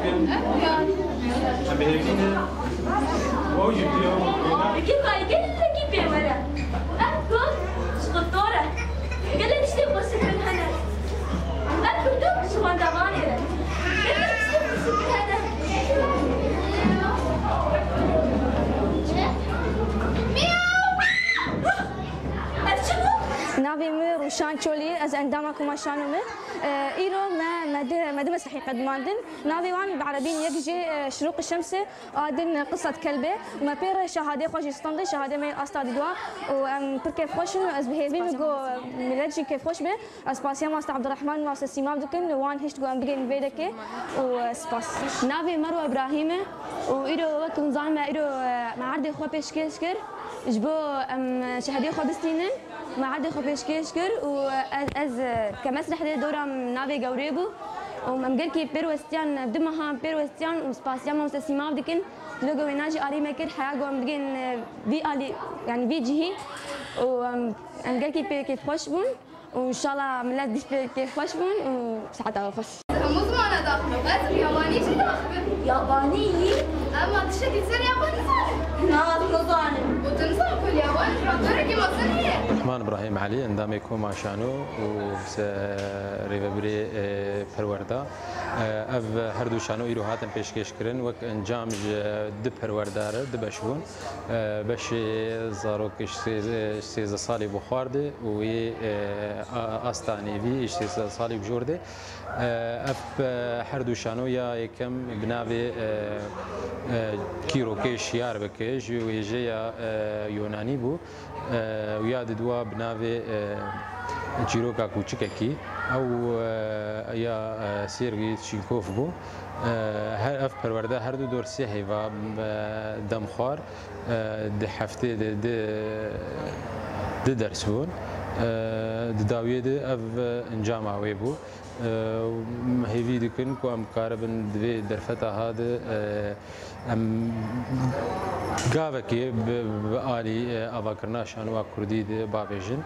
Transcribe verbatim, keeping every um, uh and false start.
Em bi hêvî ne. Ew jî diyo. Yekê karî gelekî pê were. Ev ku ji xwe dor e. Gelek tiştê xweşik hene. Ev ku ji wendevanê re. Gelek tiştê xweşik hene. Ev çi bû? Navê min Rûşan Çolî, ez endama Koma Şano me. Îro me, me di, me di mesrehî qedimandin. Navê wan bi erebî yek jê, e, Şirûq Şemsê, a din Qisat Kelbê. Me pê re şehadê xwe jî standin, şehadê me asta didwa. Û em pir kêfxweş in û ez bi hêvî me ku milet jî kêfxweş be. Ez spasiya Master Abdurrahman, Master Sîmav dikin, wan hişt ku em bigihîn vê dekê û, e, spas. Navê Merwe Ibrahîm e û îro wek hûn zanin me îro, e, me erdê xwe pêşkêş kir. Ji bo em şehadê xwe bistînin, me erdê xwe pêşkêş kir û ez, ez, e, ke mesreh de dora min navê gewrê bû û em gelkî pêr westiyan, ev du meha em pêr westiyan û spasiya Mamoste Sîmav dikin. Dilo ku wêna jî alî me kir, heya ku em bigên, e, vî alî, yanî vî cihî û em, em gelkî pê kêfxweş bûn. û înşallah millet dîf pê kêfxweş bûn û saeta we xweş. Hemû zimana daxivim. Ez yabanî jî daxivim. Yabanî yî? Em ma tiştekî ser yabanî zanin. Na, ez nizanim. Û tu nizan ku li yabanî jî doktorekî mezin heye? Rehman Ibrahîm Elî, endamê Koma Şano û se-, rêvebirê, e, perwerda. E, ev her du şano îro hatin pêşkêş kirin, wek encam ji du perwerda re du beş bûn. E, beşê zarok ji sêzdeh, ji sêzdeh salî bû xwar de û wê, e, a-, asta nêvî ji sêzdeh salî bi jor de. E, ev, e, her du şano ya yekem bi navê, e, e, Kîrokê Şiyar bike ji wêjeya, e, Yonanî bû. E, û ya didwa bi navê, e, Çîroka Kûçikekî. Ew, e, ya, e, Sergî Çînkov bû. E, her ev perwerde her du dor sê heyva, e, dem xwar, e, di heftê de di, di ders bûn. E, di dawiyê de ev encama wê bû. E, hêvî dikin ku em karibin di vê derfeta ha de, e, em gavekê bi, bi alî, e, avakirina şanoya kurdî de bavêjin.